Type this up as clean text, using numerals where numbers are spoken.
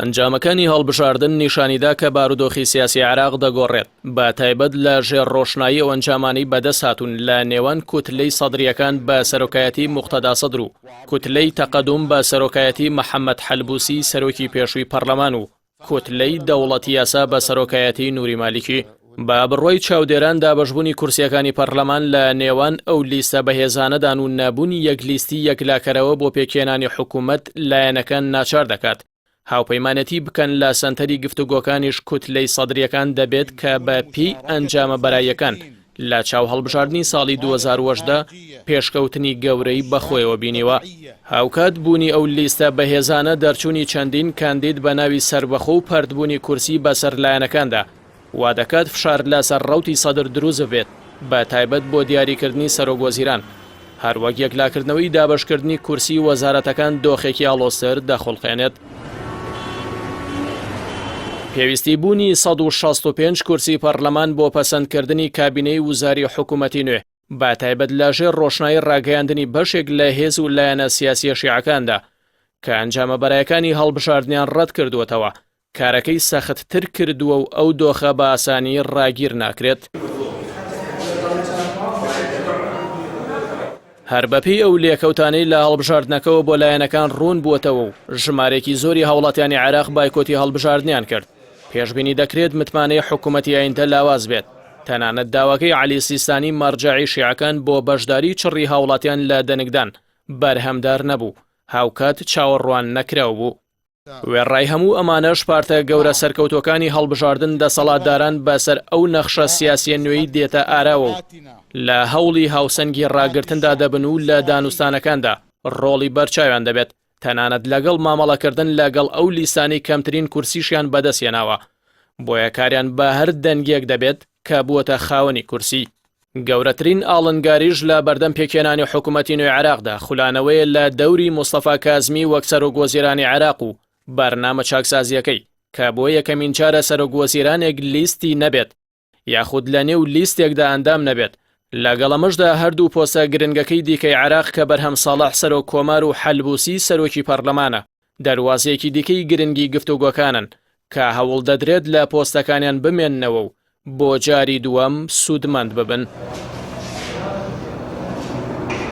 ئەنجامەکانی هەڵبژاردن نیشانیدا کە بارودۆخی سیاسی عێراق دەگۆڕێت، بە تایبەت لە ژێر ڕۆشنایی ئەو ئەنجامانەی بەدەست هاتوون لە نێوان کوتلەی سەدرییەکان بە سەرۆکایەتی موقتەدا سەدر و کوتلەی تەقەدوم بە سەرۆکایەتی محەمەد حەلبوسی سەرۆکی پێشووی پەرلەمان و کوتلەی دەوڵەتی یاسا بە سەرۆکایەتی نوری مالیکی. بە بڕوای چاودێران دابەشبوونی کورسییەکانی پەرلەمان لە نێوان ئەو لیستە بەهێزانەدان و نەبوونی یەک لیستی یەکلاکەرەوە بۆ پێکهێنانی حکومەت لایەنەکان ناچار دەکات هاوپەیمانێتی بکەن لە سەنتەری گفتوگۆکانیش کوتلەی سەدرییەکان دەبێت کە بە پێی ئەنجامە بەراییەکان لە چاو هەڵبژاردنی ساڵی 2018 پێشکەوتنی گەورەی بەخۆیەوە بینیوە. هاوکات بوونی ئەو لیستە بەهێزانە دەرچوونی چەندین کاندید بە ناوی سەربەخۆ و پەرتبوونی کورسی بەسەر لایەنەکاندا وادەکات فشار لەسەر ڕەوتی سەدر دروست ببێت بە تایبەت بۆ دیاریکردنی سەرۆک وەزیران، هەروەک یەکلاکردنەوەی دابەشکردنی کورسی وەزارەتەکان دۆخێکی ئاڵۆزتر دەخوڵقێنێت. پێویستی بوونی 165 کورسی پەرلەمان بۆ پەسەندکردنی کابینەی وزاری حکوومەتی نوێ، بە تایبەت لە ژێر ڕۆشنایی ڕاگەیاندنی بەشێک لە هێز و لایەنە سیاسییە شیعەکاندا کە ئەنجامە بەرایەکانی هەڵبژاردنیان ڕەت کردووەتەوە، کارەکەی سەختتر کردووە و ئەو دۆخە بە ئاسانی ڕاگیر ناکرێت. هەر بەپێی ئەو لێکەوتانەی لە هەڵبژاردنەکەوە بۆ لایەنەکان ڕوون بووەتەوە و ژمارەیەکی زۆری هاوڵاتیانی عێراق بایکۆتی هەڵبژاردنیان کرد، پێشبینی دەکرێت متمانەی حکومەتی ئایندە لاواز بێت، تەنانەت داواکەی عەلی سیستانی مەرجەعی شیعەکان بۆ بەشداری چڕی هاوڵاتیان لە دەنگدان بەرهەمدار نەبوو، هاوکات چاوەڕوان نەکراو بوو. وێڕای هەموو ئەمانەش پارتە گەورە سەرکەوتووەکانی هەڵبژاردن دەسەڵاتداران بەسەر ئەو نەخشە سیاسیە نوێی دێتە ئاراوە و لە هەوڵی هاوسەنگی ڕاگرتندا دەبن و لە دانوستانەکاندا ڕۆڵی بەرچاویان دەبێت تەنانەت لەگەڵ مامەڵەکردن لەگەڵ ئەو لیستانەی کەمترین کورسیشیان بەدەستهێناوە بۆیە کاریان بە هەر دەنگێک دەبێت کە بووەتە خاوەنی کورسی. گەورەترین ئاڵنگاریش لە بەردەم پێکهێنانی حکومەتی نوێی عێراقدا خولانەوەیە لە دەوری مستەفا کازمی وەک سەرۆک وەزیرانی عێراق و بەرنامە چاکسازییەکەی کە بۆ یەکەمین جارە سەرۆک وەزیرانێک لیستی نەبێت یاخود لە نێو لیستێکدا ئەندام نەبێت لەگەڵ ئەمەشدا هەردوو پۆستە گرنگەکەی دیکەی عێراق کە بەرهەم ساڵح سەرۆک کۆمار و حەلبوسی سەرۆکی پەرلەمانە دەروازەیەکی دیکەی گرنگی گفتوگۆکانن کە هەوڵدەدرێت لە پۆستەکانیان بمێننەوە و بۆ جاری دووەم سوودمەند ببن.